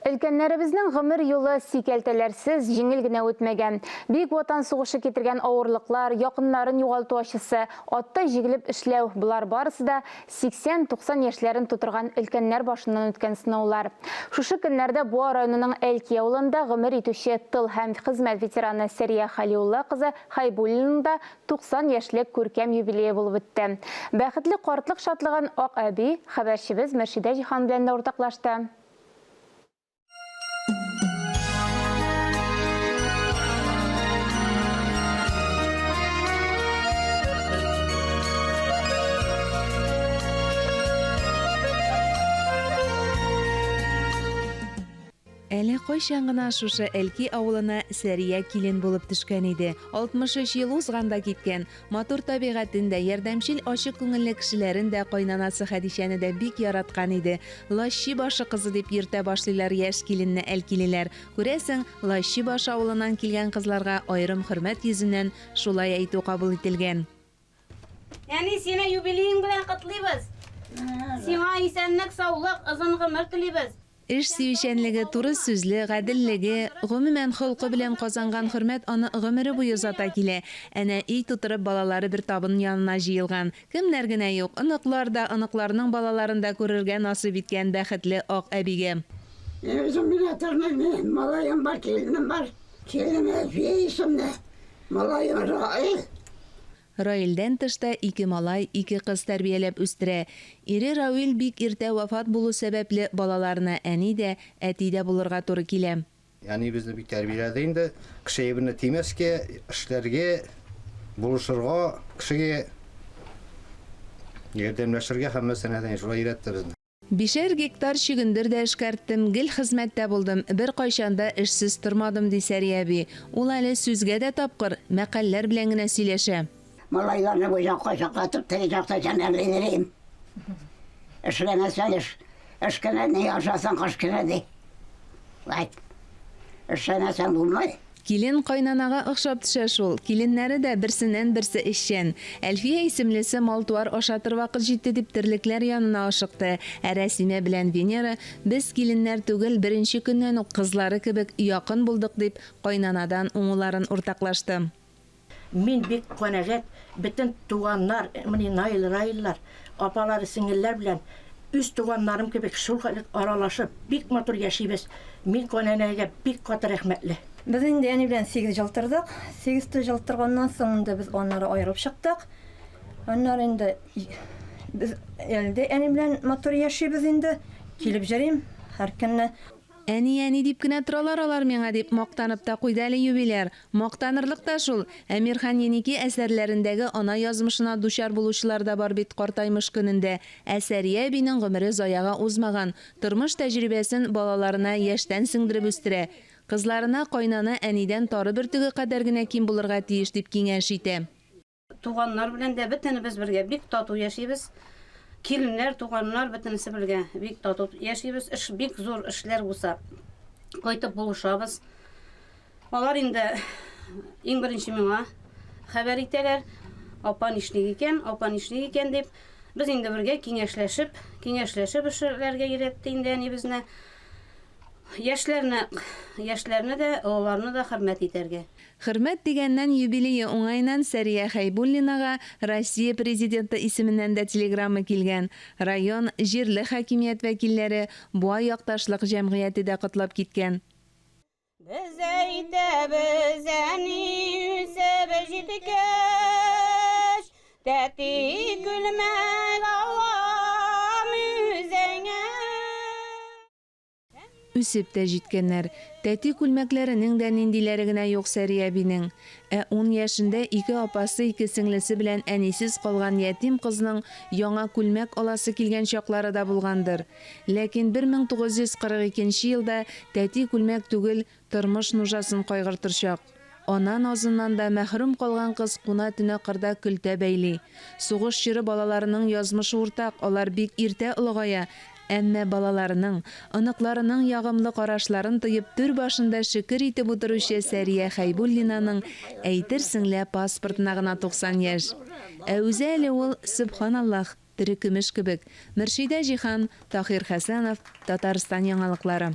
Өлкәннәребезнең гомер юлы сикәлтәләрсез, җиңел генә үтмәгән. Бөек Ватан сугышы китергән авырлыклар, якыннарын югалту ачысы, аттай җигелеп эшләү, болар барысы да 80-90 яшьләрен тутырган өлкәннәр башыннан үткән сынаулар. Шушы көннәрдә Буа районының Әлки авылында гомер итүче тыл һәм хезмәт ветераны Сәрия Хәлиулла кызы Хәйбуллинаның да 90 яшьлек күркәм юбилее булып үтте. Бәхетле картлык шатлыгын Ак әби, хәбәрчебез Мөршидә Җиһан белән дә уртаклашты. Әле кайчан гына шушы Әлки авылына Сәрия килен булып төшкән иде. 63 ел узган да киткән. Матур табигатен дә, ярдәмчел ачык күңелле кешеләрен дә, кайнанасы Хәдичәне дә бик яраткан иде. Лащи башы кызы дип йөртә башлыйлар яшь киленне әлкилеләр. Күрәсең, Лащи башы авылыннан килгән кызларга аерым хөрмәт йөзеннән шулай әйтү кабул ителгән. Әни, сине юбилеең белән котлыйбыз! Сиңа исәнлек, саулык, озын гомер телибез! Эш сөючәнлеге, туры сүзле, гаделлеге, гомумән, холкы белән казанган хөрмәт аны гомере буе озата килә. Әнә, өй тутырып балалары бер табын янына җыелган. Кемнәр генә юк, оныклар да, оныкларның балаларын да күрергә насыйп иткән бәхетле ак әбигә. Мин үзем генә тормыйм, минем малаем бар, киленем бар. Киленем Әлфия исемле, малаем Раил. Раилдән тыш та ике малай, ике кыз тәрбияләп үстерә. Ире Рауил бик иртә вафат булу сәбәпле, балаларына әни дә, әти дә булырга туры килә. Әни безне бик тәрбияләде инде. Кеше әйберенә тимәскә, эшләргә, булышырга, кешегә ярдәмләшергә һәммәсенә дә шулай өйрәтте безне. Бишәр гектар чөгендер дә эшкәрттем, гел хезмәттә булдым, беркайчан да эшсез тормадым, ди Сәрия әби. Ул әле сүзгә дә тапкыр, мәкальләр белән генә сөйләшә. Малайларны бу якка чакыртып, теге якта җәнәрлидерим. Эшләмәсәң эш, эш кенә ни ашасаң кыш кенә ди. Вәйт. Эшләмәсәң булмый. Килен кайнанага охшап төшә шул. Киленнәре дә берсеннән-берсе эшчән. Әлфия исемлесе мал-туар ашатыр вакыт җитте дип терлекләр янына ашыкты. Ә Рәсимә белән Венера, без киленнәр түгел, беренче көннән үк кызлары кебек якын булдык дип, кайнанадан уңуларын уртаклашты. Мин бик канәгать, бөтен туганнар, менә Наил, Раиллар, апалары, сеңелләр белән үз туганнарым кебек шул хәтле аралашып, бик матур яшибез. Мин Канәнәгә бик каты рәхмәтле. Без инде әни белән 8 ел тордык. 8 ел торганнан соң инде без аннары аерылып чыктык. Аннары инде без әле дә әни белән матур яшибез инде. Килеп йөрим һәр көнне. Әни, әни дип кенә торалар алар миңа, дип мактанып та куйды әле юбиляр. Мактанырлык та шул, Әмирхан Еники әсәрләрендәге ана язмышына дучар булучылар да бар бит картаймыш көнендә. Ә Сәрия әбинең гомере заяга узмаган, тормыш тәҗрибәсен балаларына яшьтән сеңдереп үстерә. Кызларына кайнана әнидән тары бөртеге кадәр генә ким булырга тиеш дип киңәш итә. Туганнар белән дә бөтенебез бергә бик тату яшибез. Киленнәр, туганнар бөтенесе бергә бик тату яшибез. Эш бик зур эшләр булса, кайтып булышабыз. Алар инде иң беренче миңа хәбәр итәләр. Апа нишлик икән, апа нишлик икән дип. Без инде бергә киңәшләшеп, киңәшләшеп эшләргә өйрәтте инде әни безне. Яшьләрне, яшьләрне дә, олыларны да хөрмәт итәргә. Хөрмәт дигәннән, юбилее уңаеннан Сәрия Хәйбуллинага Россия Президенты исеменнән дә телеграмма килгән. Район, җирле хакимият вәкилләре, Буа якташлык җәмгыяте дә котлап киткән. Без әйтәбез, әни, үсеп җиткәч, Тәти күлмәк алам үзеңә. Үсеп тә җиткәннәр. Тәти күлмәкләренең дә ниндиләре генә юк Сәрия әбинең. Ә ун яшендә ике апасы, ике сеңлесе белән әнисез калган ятим кызның яңа күлмәк аласы килгән чаклары да булгандыр. Ләкин 1942 нче елда тәти күлмәк түгел, Тормыш нужасын кайгыртыр чак. Ана назыннан да мәхрүм калган кыз куна-төнә кырда көлтә бәйли. Сугыш чоры балаларының язмышы уртак, алар бик иртә олыгая, әмма балаларының, оныкларының ягымлы карашларын тоеп түр башында шөкер итеп утыручы Сәрия Хәйбуллинаның әйтерсең лә паспортына гына 90 яшь. Ә үзе әле ул, сөбханаллаһ, тере көмеш кебек. Мөршидә Җиһан, Таһир Хәсәнов, Татарстан яңалыклары.